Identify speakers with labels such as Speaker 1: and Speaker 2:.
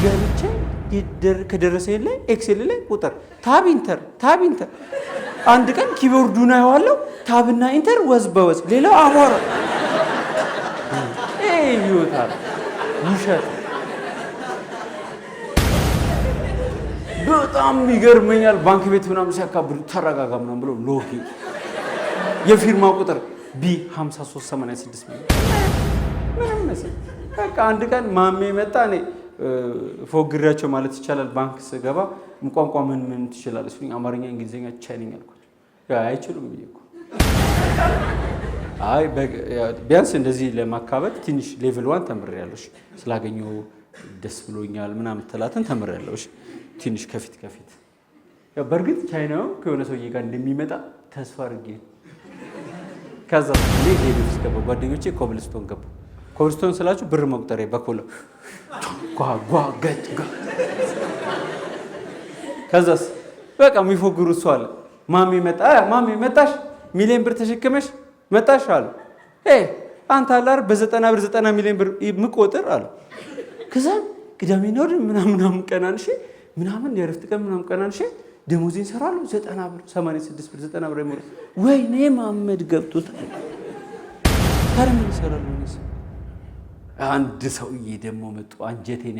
Speaker 1: ገብቼ ከደረሰኝ ላይ Excel ላይ ቁጥር tab enter tab enter። አንድ ቀን keyboard ኡን አየዋለሁ፣ tab ና enter ወዝ በወዝ፣ ሌላው አቧራ። ይሄ ህይወት አለ ውሸት። በጣም ይገርመኛል። ባንክ ቤት ምናምን ሲያካብዱ ተረጋጋ ምናምን ብሎ ሎጊ የፊርማ ቁጥር B 5386 ምንም መሰል። በቃ አንድ ቀን ማሜ መጣ። እኔ ፎግሬያቸው ማለት ይቻላል። ባንክ ስገባ ቋንቋ ምን ምን ትችላለህ ሲሉኝ አማርኛ፣ እንግሊዝኛ፣ ቻይንኛ አልኳቸው። አይችሉም ብዬ እኮ። አይ ቢያንስ እንደዚህ ለማካበድ ትንሽ level 1 ተምሬያለሁ። እሺ ስላገኘሁ ደስ ብሎኛል ምናምን ትላትን ተምሬያለሁ። እሺ ትንሽ ከፊት ከፊት ያው በእርግጥ ቻይናው ከሆነ ሰውዬ ጋር እንደሚመጣ ተስፋ አድርጌ። ከዛ እኔ head office ገባሁ። ጓደኞቼ ኮብልስቶን ገቡ። ኮብልስቶን ስላችሁ ብር መቁጠሪያ በኮለ ጓ ጓ ገጭ ጓ። ከዛስ በቃ የሚፎግሩት ሰው አለ። ማሚ መጣ፣ ማሚ መጣሽ፣ ሚሊዮን ብር ተሸክመሽ መጣሽ አሉ። አንተ አለ አይደል በ90 ብር 90 ሚሊዮን ብር ምቆጥር አሉ። ከዛ ቅዳሜና እሑድ ምናምን ምናምን ቀናንሼ ምናምን የእረፍት ቀን ምናምን ቀናንሼ ደሞዜን እሰራለሁ። 90 ብር፣ 86 ብር፣ 90 ብር አይሞላም። ወይኔ መሐመድ ገብቶታል። ታዲያ ምን እሰራለሁ? እኔስ አንድ ሰውዬ ደግሞ መጡ አንጀቴን